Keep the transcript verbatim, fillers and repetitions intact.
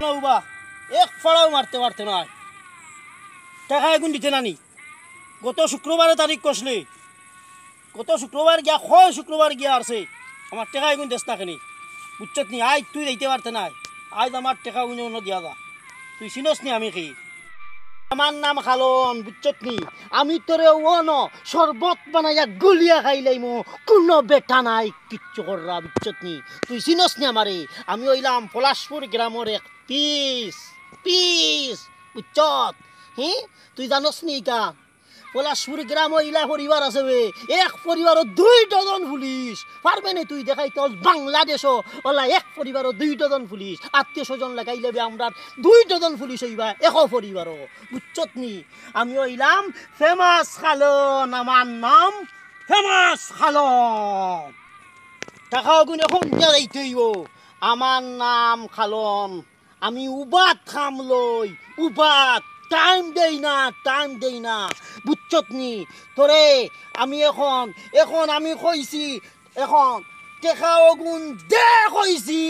না উবা, এক ফাড়াও মারতে পারতে নায়। টেকা এগুন দিতে নানি। গত শুক্রবারে তারিখ কষলে, গত শুক্রবার গিয়া, কয় শুক্রবার গিয়া আরছে, আমার টেকা এগুন দেস না কেনে? বুঝছত নি? আইজ তুই যাইতে পারতে নায়, আইজ আমার টেকা এগুন অনো দিয়া যা। তুই চিনস নি আমি কি? আমার নাম খালন, বুঝছত নি? আমি তোরে অনো শরবত বানাইয়া গুলিয়া খাইলাইমু, কুনু বেটা নাই কিচ্ছু কররা, বুঝছত নি? তুই চিনস নি আমারে? আমি অইলাম পলাশপুর গ্রামর এক পিস, পিস, বুঝছত? হি? তুই জানস নি ইটা? পলাশপুর গ্রামো ইলা পরিবার আছে বে, এক পরিবারো দুই ডজন পুলিশ। পারবে নি তুই দেখাইতে? অল বাংলাদেশো অলা এক পরিবারো দুই ডজন পুলিশ, আত্মীয় স্বজন লাগাইলে বে আমরার দুই ডজন পুলিশ অইবা এক পরিবারো, বুঝছত নি? আমি অইলাম ফেমাস খালন, আমার নাম ফেমাস খালন। টেকা অগুন অখন দিয়া যাইতে অইবো। আমার নাম খালন, আমি উবাত কাম লই, উবাত। টাইম দেই না, টাইম দেই না, বুঝছত নি? তোরে আমি অখন, অখন আমি কইছি, অখন টেকা অগুন দে কইছি।